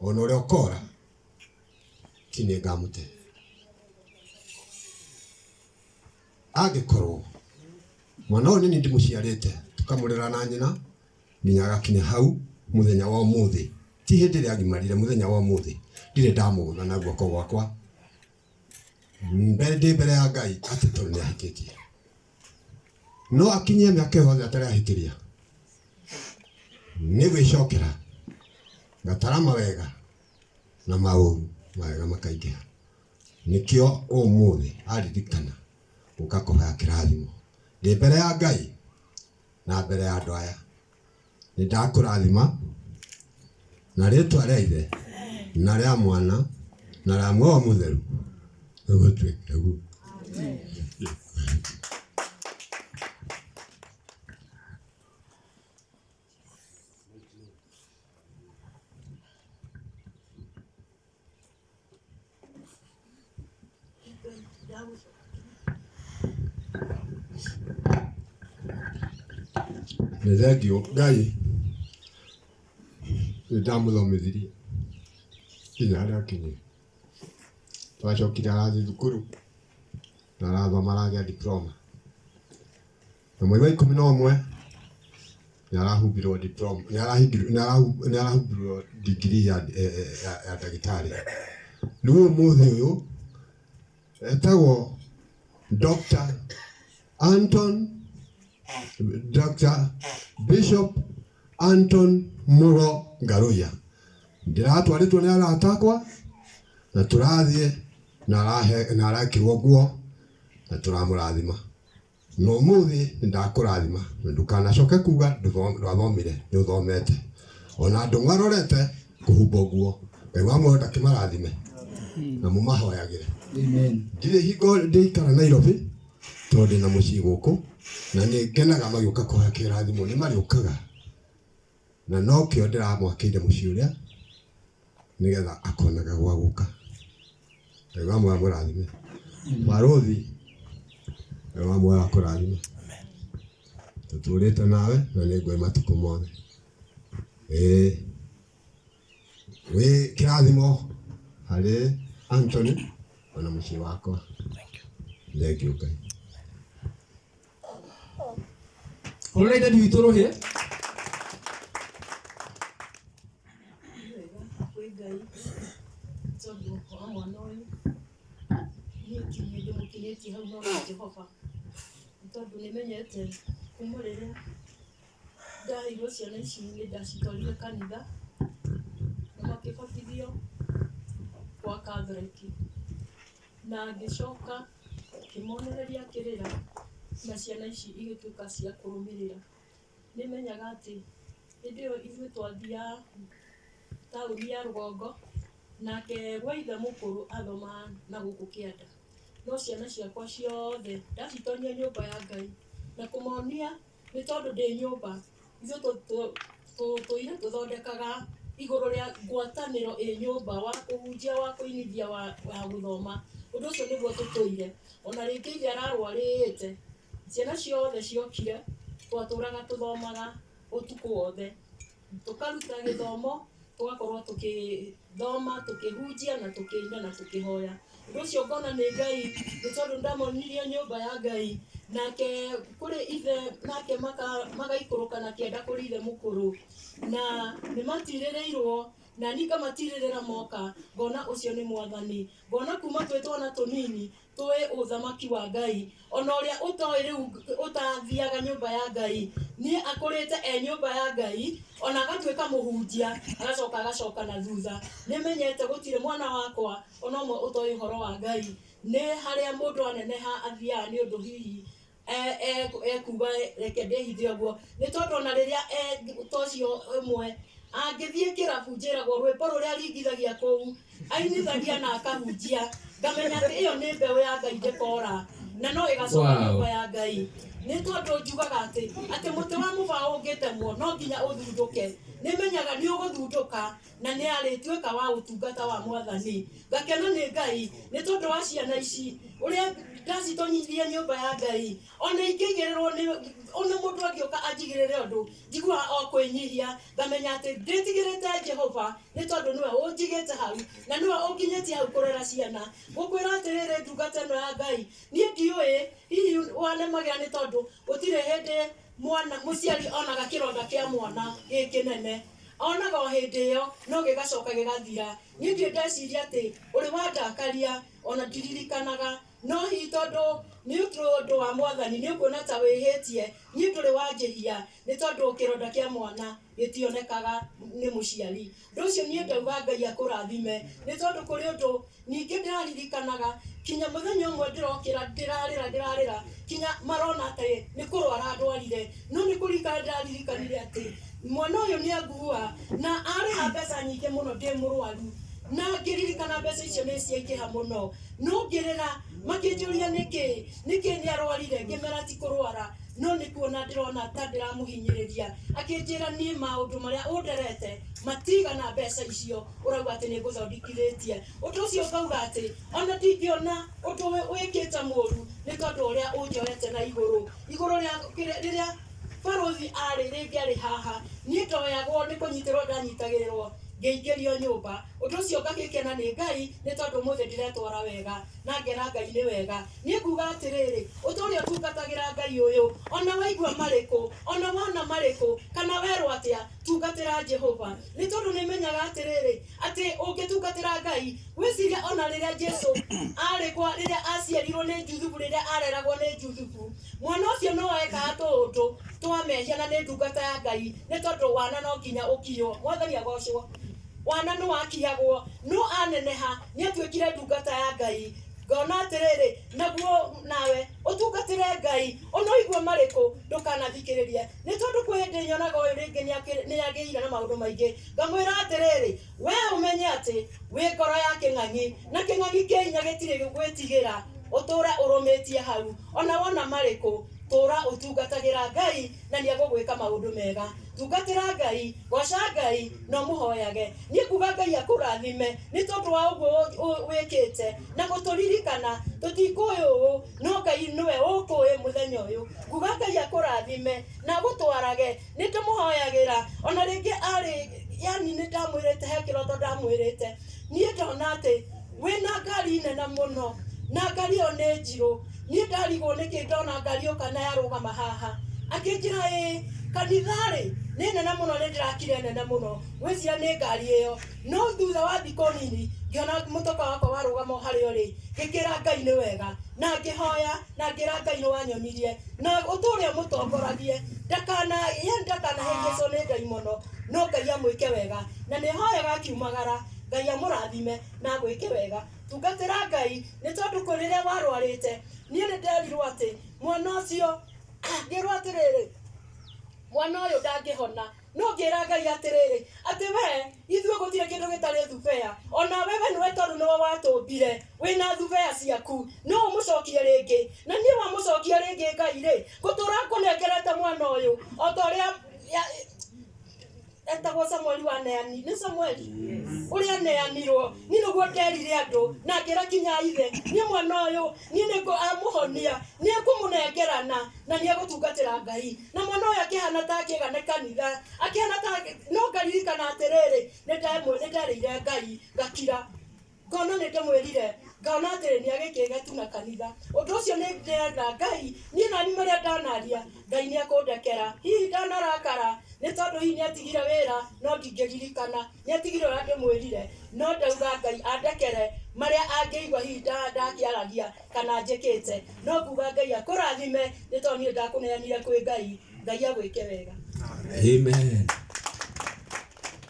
Ona ũrĩa ũkora ti niĩ ngamũte. Angĩkorwo mwana ũyũ nĩ niĩ ndĩmũciarĩte, tũkamũrera na nyina nginya agakinya hau mũthenya wa ũmũthĩ, ti hĩndĩ ĩrĩa agimarire, mũthenya wa ũmũthĩ ndirĩ ndamũgũtha na guoko gwakwa mbere ndĩ mbere ya Ngai atĩ tondũ nĩ ahĩtĩtie. No akinyie mĩaka ĩyo yothe atarĩ ahĩtĩria nĩ gwĩcokera ngatara mawega na maũru, mawega makaingĩha. Nĩkĩo ũmũthĩ aririkana gũka kũhoya kĩrathimo ndĩ mbere ya Ngai na mbere ya andũ aya. Nĩ ndakũrathima na rĩtwa rĩa Ithe na rĩa Mwana na rĩa Muoyo Mũtheru, gũtuĩke guo. Nĩ thengiũ Ngai nĩ ndamũthomithirie nginya harĩa akinyire. Twacokire arathiĩ thukuru na arathoma aragĩa diploma. Na mweri wa 11 nĩ arahumbirwo diploma, nĩ arahumbirwo degree ya ndagĩtarĩ. Rĩu ũmũthĩ ũyũ etagwo Dr. Anton Dr. Bishop Anton Mugo Ngaruiya. Ndĩratwarĩtwo nĩ arata akwa na tũrathiĩ na arekĩrwo nguo na tũramũrathima. Na ũmũthĩ nĩ ndakũrathima na ndũkanacoke kuga ndwathomire, nĩ ũthomete. Ona andũ marorete kũhumba nguo, Ngai wa muoyo ndakĩmarathime na mũmahoyagĩre. Amen. Ndirĩ hingo ndĩikara Nairobi tondũ ndĩna mũciĩ gũkũ na nĩ ngenaga magĩũka kũhoya kĩrathimo, nĩ marĩũkaga na nokĩo ndĩramwakĩire mũciĩ ũrĩa nĩgetha akonaga gwa gũka. Ngai wa muoyo amũrathime. Barũthi, Ngai wa muoyo akũrathime. Tũtũrĩte nawe na nĩ ngũĩ matukũ mothe. Ĩĩ wĩ kĩrathimo harĩ Anthony ona mũciĩ wakwa. Thengiũ Ngai. Hũrĩrai dadi witũ rũhĩ. Wega kwĩ Ngai tondũ wa mwana ũyũ, niĩ ti niĩ ndĩmũkinyĩtie hau no nĩ Jehova, nĩ tondũ nĩ menyete kuma rĩrĩa ndaheirwo ciana ici nĩ ndacitwarire kanitha, na makĩbatithio gwa Catholic, na ngĩcoka ngĩmonereria kĩrĩra na ciana ici igĩtuĩka cia kũrũmĩrĩra. Nĩ menyaga atĩ hĩndĩ ĩyo ithuĩ twathiaga taũni ya rũgongo, nake gwa ithe mũkũrũ athomaga na gũkũ kĩanda. No ciana ciakwa ciothe ndacitonyia nyũmba ya Ngai na kũmonia nĩ tondũ ndĩ nyũmba, ithuĩ tũtũire tũthondekaga igũrũ rĩa ngwatanĩro ĩ nyũmba wa kũhunjia, wa kũinithia, wa gũthoma. Ũndũ ũcio nĩguo tũtũire. Ona rĩngĩ ithe ararwarĩte, Ciana ciothe ciokire, twatũraga tũthomaga ũtukũ wothe, tũkaruta gĩthomo, tũgakorwo tũkĩthoma, tũkĩhunjia na tũkĩina na tũkĩhoya. Ũndũ ũcio ngona nĩ Ngai, nĩ tondũ nĩ ndamonirie nyũmba ya Ngai, nake kũrĩ ithe nake magaikũrũka na kĩanda kũrĩ ithe mũkũrũ, na nĩ matirĩrĩirwo, na niĩ ngamatirĩrĩra moka, ngona ũcio nĩ Mwathani. Ngona kuma twĩ twana tũnini, tũĩ ũthamaki wa Ngai. Ona ũrĩa ũtoĩ rĩu ũtathiaga nyũmba ya Ngai, niĩ akũrĩte e nyũmba ya Ngai, ona agatuĩka mũhunjia, agacoka agacoka na thutha. Nĩmenyete gũtirĩ mwana wakwa ona ũmwe ũtoĩ ũhoro wa Ngai. Nĩ harĩa mũndũ aneneha athiaga nĩ ũndũ hihi ekuga reke ndĩhithe ũguo. Nĩ tondũ ona rĩrĩa ta ũcio ũmwe angĩthiĩ kĩrabu njĩragwo rwĩmbo rũrĩa aringithagia kũu, ainithagia na akahunjia, ngamenya atĩ ĩyo nĩ mbeũ ya Ngai ndĩkora na no ĩgacoka nyũmba ya Ngai. Nĩ tondũ njugaga atĩ mũtĩ wa mũbaũ ũngĩtemwo no nginya ũthundũke. Nĩ menyaga nĩ ũgũthundũka na nĩ arĩtuĩka wa ũtungata wa Mwathani. Ngakena nĩ Ngai nĩ tondũ wa ciana ici ũrĩa ndacitonyirie nyũmba ya Ngai. Ona ingĩigĩrĩrwo nĩ ona mũndũ angĩũka anjigĩrĩre ũndũ, njiguaga o kwĩnyihia, ngamenya atĩ ndĩtigĩrĩte Jehova nĩ tondũ nĩwe ũnjigĩte hau na nĩwe ũnginyĩtie hau kũrera ciana. Ngũkwĩra atĩrĩrĩ ndungata ĩno ya Ngai, niĩ ndiũĩ hihi wanemagĩra nĩ tondũ gũtirĩ hĩndĩ mwana mũciari onaga kĩronda kĩa mwana gĩ kĩnene, onaga o hĩndĩ ĩyo no gĩgacoka gĩgathira. Niĩ ndirĩ ndeciria atĩ ũrĩ wandakaria ona ndiririkanaga, no hihi tondũ nĩ ũndũ wa Mwathani nĩ ũkuona ta wĩhĩtie, niĩ ndũrĩ wanjĩhia nĩ tondũ kĩronda kĩa mwana gĩtionekaga nĩ mũciari. Ũndũ ũcio niĩ ndauga Ngai akũrathime nĩ tondũ kũrĩ ũndũ ningĩ ndĩraririkanaga kinya mũthenya ũmwe ndĩrokĩra ndĩrarĩra ndĩrarĩra kinya marona atĩ nĩ kũrwara ndwarire, no nĩ kũririkana ndĩraririkanire atĩ mwana ũyũ nĩ angua na arĩha mbeca nyingĩ mũno ndĩ mũrwaru, na ngĩririkana mbeca icio nĩ ciaingĩha mũno, no ngĩrĩra makĩnjũria nĩkĩ nĩkĩ nĩ arwarire, ngĩmera ti kũrwara no nĩ kuona ndĩrona ta ndĩramũhinyĩrĩria. Akĩnjĩra niĩ maũndũ marĩa ũnderete matigana mbeca icio ũrauga atĩ nĩ ngũthondekithĩtie. Ũndũ ũcio ngauga atĩ ona ndingĩona ũndũ wĩkĩte mũru nĩ tondũ ũrĩa ũnjoete na igũrũ igũrũ rĩrĩa barũthi arĩ rĩngĩ arĩ haha, niĩ ndoyagwo nĩ kũnyitĩrwo ndanyitagĩrĩrwo ngĩingĩrio nyũmba. Ũndũ ũcio ngagĩkena nĩ Ngai nĩ tondũ ũmũthĩ ndĩretwara wega na ngera Ngai nĩ wega. Niĩ nguga atĩrĩrĩ, ũtũũre ũtungatagĩra Ngai ũyũ ona waigua marĩkũ, ona wona marĩkũ, kana werwo atĩa, tungatĩra Jehova nĩ tondũ nĩ menyaga atĩrĩrĩ atĩ ũngĩtungatĩra Ngai, wĩcirie ona rĩrĩa Jesu arĩ kwa rĩrĩa aciarirwo nĩ Juthubu, rĩrĩa areragwo nĩ Juthubu, mwana ũcio no ekaga tũũndũ twa mehia na nĩ ndungata ya Ngai nĩ tondũ wana no nginya ũkiywo. Mwathani agocwo. Wana nĩ wakiyagwo, no aneneha nĩ atuĩkire ndungata ya Ngai. Ngona atĩrĩrĩ, naguo nawe ũtungatĩre Ngai ona ũigue marĩkũ ndũkanathikĩrĩrie, nĩ tondũ kwĩ hĩndĩ nyonaga ũyũ rĩngĩ nĩ agĩire na maũndũ maingĩ. Ngamwĩra atĩrĩrĩ, we ũmenye atĩ wĩ ngoro ya kĩng'ang'i na kĩng'ang'i kĩ hinya gĩtirĩ gwĩtigĩra, ũtũre ũrũmĩtie hau ona wona marĩkũ, tũra ũtungatagĩra Ngai na nĩ egũgwĩka maũndũ mega. Tungatĩra Ngai, goca Ngai na ũmũhoyage. Niĩ nguga Ngai akũrathime nĩ tondũ wa ũguo wĩkĩte na gũtũririkana. Tũtikũĩ ũũ no Ngai nĩwe ũkũĩ mũthenya ũyũ. Nguga Ngai akũrathime na agũtwarage. Nĩ ndĩmũhoyagĩra ona rĩngĩ arĩ yani nĩ ndamwĩrĩte he kĩroto ndamwĩrĩte niĩ ndona atĩ wĩna ngari nene mũno na ngari ĩyo nĩ njirũ. Niĩ ndarigwo nĩkĩ ndona ngari yoka na yarũgama haha. Akĩnjĩra ĩĩ kanitha-rĩ nĩ nene mũno, nĩ ndĩrakire nene mũno, ngwĩciria nĩ ngari ĩyo. No thutha wa thikũ nini ngĩona mũtoka wakwa warũgama o harĩa ũrĩ, ngĩkĩra Ngai nĩ wega na ngĩhoya na ngĩra Ngai nĩ wanyonirie na ũtũre ũmũtongoragie, ndakana yani ndakanahĩngĩcwo nĩ ndaimono, no Ngai amwĩke wega. Na nĩ hoyaga akiumagara Ngai amũrathime na agwĩke wega. Tungatĩra Ngai nĩ tondũ kwĩ rĩrĩa warwarĩte, niĩ nĩ nderirwo atĩ mwana ũcio ngĩrwo atĩrĩrĩ mwana ũyũ ndangĩhona, no ngĩra Ngai atĩrĩrĩ atĩ we ithuĩ gũtirĩ kĩndũ gĩtarĩ thubea, ona wewe nĩwe tondũ nĩwe watũmbire wĩna thubea ciaku, no ũmũcokie rĩngĩ. Na niĩ wamũcokia rĩngĩ Ngai rĩ, ngũtũra ngũnengerete mwana ũyũ o ta ũrĩa etagwo Samueli wa neani, nĩ Samueli ũrĩa neanirwo. Niĩ nĩguo nderire andũ na ngĩra kinya ithe, niĩ mwana ũyũ niĩ nĩ amũhonia, nĩ ngũmũnengerana na nĩ egũtungatĩra Ngai. Na mwana ũyũ akĩhana ta akĩga nĩ kanitha, akĩhana ta no ngaririkana atĩrĩrĩ nĩ nderĩire Ngai ngakira, ngona nĩ ndĩmwĩrire, ngona atĩrĩ nĩ agĩkĩge tu na kanitha. Ũndũ ũcio nĩ ndĩrenda Ngai niĩ nani marĩa ndanaria Ngai nĩ ekũndekera. Hihi ndanarakara nĩ tondũ hihi nĩ atigire wĩra, no ndingĩririkana nĩ atigire ũrĩa ndĩmwĩrire, no ndauga Ngai andekere marĩa angĩigua hihi ndakĩaragia kana njĩkĩte. No nguga Ngai akũrathime nĩ tondũ niĩ ndakũneanire kwĩ Ngai. Ngai agwĩke wega. Amen.